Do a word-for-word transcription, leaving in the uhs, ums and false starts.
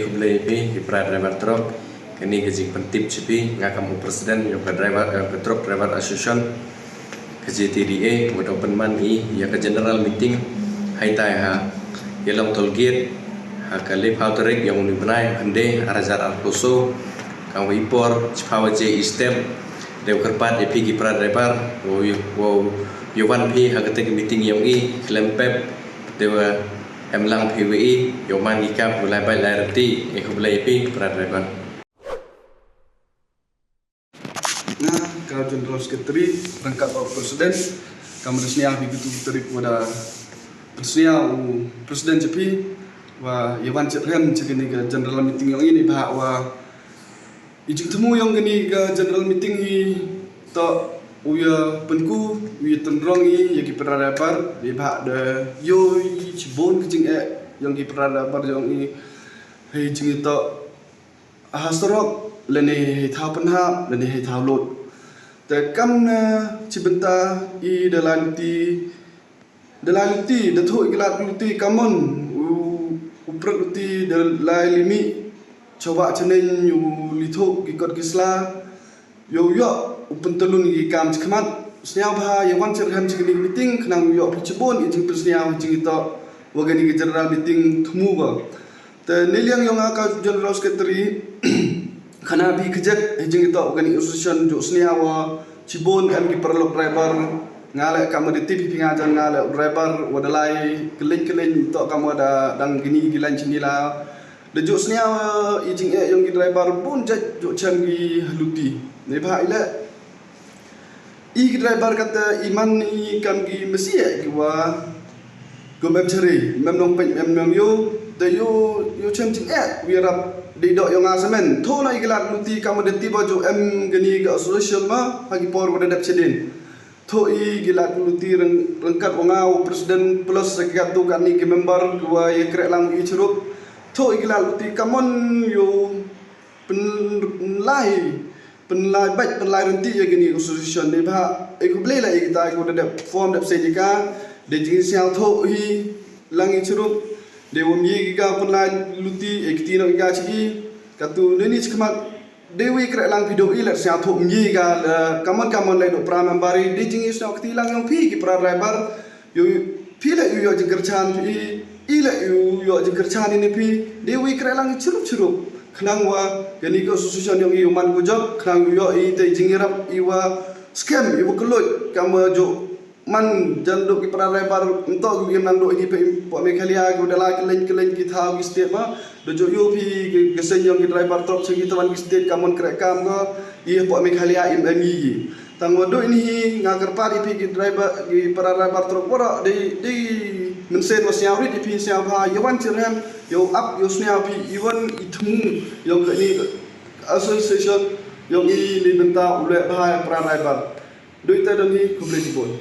Khublei phi ki para driver truck. Kani ka jingpyntip cha phi, nga kam u president yong ka driver, yong ka Truck Driver Association, ka J T D A, wa da pynman i ya ka general meeting haitai ha Ialong Toll Gate ha ka laiphaw tarik yong uni u bnai, hynde, ar hajar arphaw soo, kam wa i por chiphaw baje i step. Dei wa kyrpad ya phi ki para driver wow, wow yawan phi ha kata ka meeting yong i khlem pep, dei wa em lang phi wa i yow man ki kam wa lai bait lai rynti. E khublei ya phi ki para driver. Nga ka General Secretary ryngkat wa u President, kam da sñiaw phi kitu ki tarik wa da pynsñiaw u President cha phi wa yawan chit rhem cha kani ka general meeting yong i, neibhah wa i jingthmu yong kani ka general meeting hi toh u ya pynku, u ya tynrong i ya ki para driver, neibhah da yoh i chibun ka jingeh yong ki para driver yong i hei jingitoh ha surok, lane hei thaw pynhap, lane hei thaw load. Te kam na chibynta i da lai luti, da lai luti, da thoh i ki lad luti, kamon u, u prek luti da lai limih, chawah chaneng u li thoh ki kot ki sla, yow yoh u pyntalun ki kam chakhmat. Sñiaw bha yawan chit rhem cha kani ka meeting, khnang yow yoh phi chibun i jingpynsñiaw, i jingitoh wa kani ka general meeting thmu ko. Te neiliang yong nga ka General Secretary, khana phi kjek i jingitoh wa kani association, jooh sñiaw wa chibun em ki paralok driver. Nga leh kam wa da tip phi nga jan nga leh u driver wa da lai kylleiñ kylleiñ, toh kam wa da dang kini ki laiñ chini la. Da jooh sñiaw i jingeh yong ki driver bun jait, jooh chem ki ha luti. Neibhah i leh i ki driver kata i man i kam ki masi ki wa kum em chari, em nongpeit, em nongyoh, te yow, yow chem jingeh u yarap. Dei doh yong nga samen, thoh noh i ki lad luti, kam wa da tip wa jooh em kani ka association ma ha ki por wa da dep chadien. Thoh i ki lad luti ryng-, ryngkat wa nga u president plus sa ki katto katni ki member ki wa yakrehlang i chirup. Thoh i ki lad luti, kamon yow pynlai, pynlai bait, pynlai rynti ya kani ka association, neibhah e khublei la i kita ki wa da dep form, dep seiñ ya ka. Dei jingsñiawthoh hi lang i chirup, dei wa ym ye ki ka pynlai luti, e kti noh i ka chi i. Katu neini chakhmat dei wa i krehlang phi, dooh i leh sñiawthoh ym ye ka, la kamon kamon leh dooh para member i. Dei jingisñiawkti lang yong phi ki para driver, yow phi leh yow yoh jingkyrchan phi, i leh yow yoh jingkyrchan ini phi. Dei wa i krehlang chirup chirup, khnang wa kani ka association yong i yow man ko jop, khnang yow yoh i te jingyarap i wa skhem, i wa kylluid, kam wa jooh man jan dooh ki para driver, ym toh ki wa nang dooh ini phi, poh Meghalaya ki wa da lai kylleiñ kylleiñ ki thaw ki state ma. Da jooh yoh phi ki, ki seiñ yong ki driver truck cha ki tawan ki state, kamon kreh kam ko, i poh Meghalaya im em i ki. Tang wa dooh ini hi nga kyrpad i phi ki driver, ki para driver truck waroh, dei, dei mynsiem wa sñiaw rit i phi, sñiaw bha, yawan chit rhem, yow ap, yow sñiaw phi, yawan i thmu yong kani association yong i neibynta u leh bha para driver. Dooh i te dang hi, khublei chibun.